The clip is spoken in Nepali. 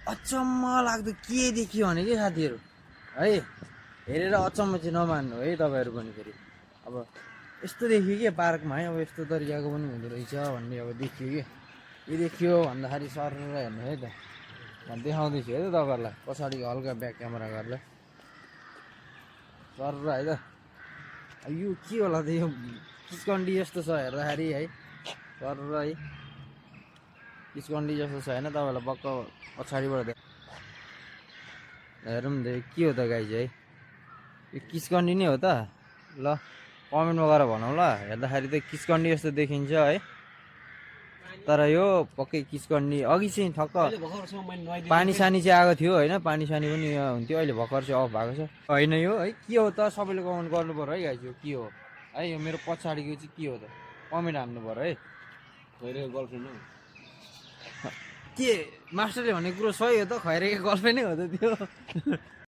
अचम्म लाग्दो के देखियो भने कि साथीहरू है हेरेर अचम्म चाहिँ नमान्नु है तपाईँहरू पनि फेरि अब यस्तो देखियो कि पार्कमा है अब यस्तो तरिकाको पनि हुँदो रहेछ भन्ने अब देखियो कि के देखियो भन्दाखेरि सर हेर्नु है त देखाउँदैछु है त तपाईँहरूलाई पछाडि हल्का ब्याक क्यामेरा गरेर सर है त यो के होला त यो किस्कन्डी जस्तो छ हेर्दाखेरि है सर है किस्कन्डी जस्तो छ होइन तपाईँलाई बक्क पछाडिबाट हेरौँ न के हो त गाई चाहिँ यो किस्कन्डी नै हो त ल कमेन्टमा गएर भनौँ ल हेर्दाखेरि त किस्कन्डी जस्तो देखिन्छ है तर यो पक्कै किस्कन्डी अघि चाहिँ ठक्क पानी सानी चाहिँ आएको थियो होइन पानी सानी पनि हुन्थ्यो अहिले भर्खर चाहिँ अफ भएको छ होइन यो है के हो त सबैले कमेन्ट गर्नु पऱ्यो है गाई यो के हो है यो मेरो पछाडिको चाहिँ के हो त कमेन्ट हान्नु पऱ्यो है खैरेको गर्लफ्रेन्ड हो के मास्टरले भनेको कुरो सही हो त खैरेको गर्लफ्रेन्ड नै हो त त्यो